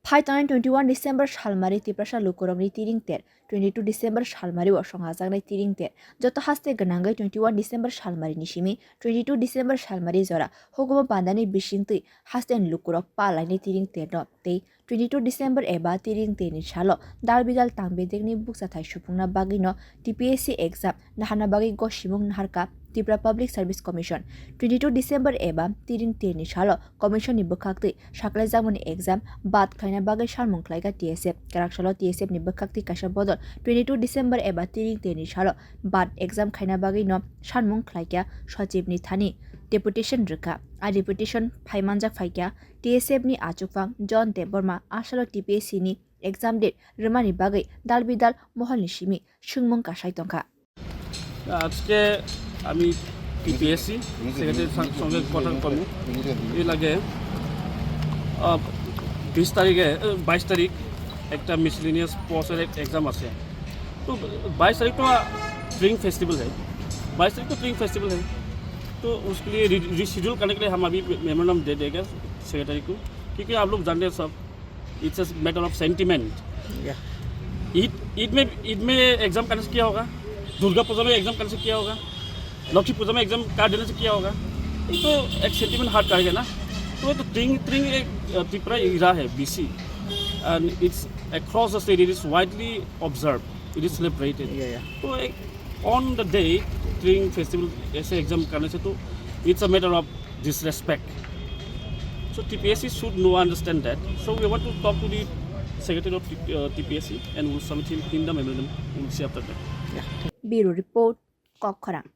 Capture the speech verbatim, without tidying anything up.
Phai tangnai twenty one December salmari Tiprasa lukurokni tiring ter, twenty two December salmari o songhajaknai tiring ter, joto haste gwnangwi twenty one December salmari ni simi twenty two December salmari jora hukumu pandani bisingtwi haste ni lukurok pa lainai tiring ter no tei twenty two December eba tiring ter ni salo dal bidal tang bedekni bukchathai supungna bagwi no T P S C exam naharna bagwi gosimung naharkha Tripura Public Service Commission. Twenty two December eba tiring ter ni salo Commission ni bwkhaktwi saklaijakmani exam bad khlaina bagwi sanmung khlaikha T S F. Kwrak salo T S F ni bwkhaktwi kaisa bodol twenty two December eba tiring ter ni salo bad exam khaina bagwi no sanmung khlaikha Sochib ni thani deputation rwkha. A deputation phaimanjak phaikha T S F ni achukphang John Debbarma, asalo T P S C ni exam date rwmani bagwi dal bidal moholni simi swngmung kasai tongkha. আজকে আমি টিপিএসসি সেক্রেটারির সং- সঙ্গে কথা কমু। এর আগে আহ, বিশ তারিখে আহ, বাইশ তারিখ একটা মিসেলেনিয়াস পোস্টের এক্সাম আছে। তো বাইশ তারিখ তো ট্রিং ফেস্টিভ্যাল है। বাইশ তারিখ তো ট্রিং ফেস্টিভ্যাল है। तो उसके लिए रि- रिशेड्यूल करने के लिए हम अभी मेमोरेंडम दे देगा सेक्रेटरी को, क्योंकि आप लोग जानते हैं सब, it's a matter of sentiment. या। ईद ईद में ईद में एग्जाम करने से क्या होगा? दुर्गा पूजा में एग्जाम करने से क्या होगा? लक्ष्मी पूजा में एग्जाम कर देने से क्या होगा? ये तो एक सेंटिमेंट हर्ट करेगा ना। तो तो ट्रिंग ट्रिंग एक अ, त्रिपुरा इरा है, BC, and it's across the state, it is widely observed, it is celebrated। या, या। तो एक ऑन द डे ट्रिंग फेस्टिवल ऐसे एग्जाम करने से तो it's a matter of disrespect. So T P S C should know, understand that। So we want to talk to the secretary of uh, T P S C and we'll submit him in the memorandum। We'll see after that। Bureau Report, Kokkhorang.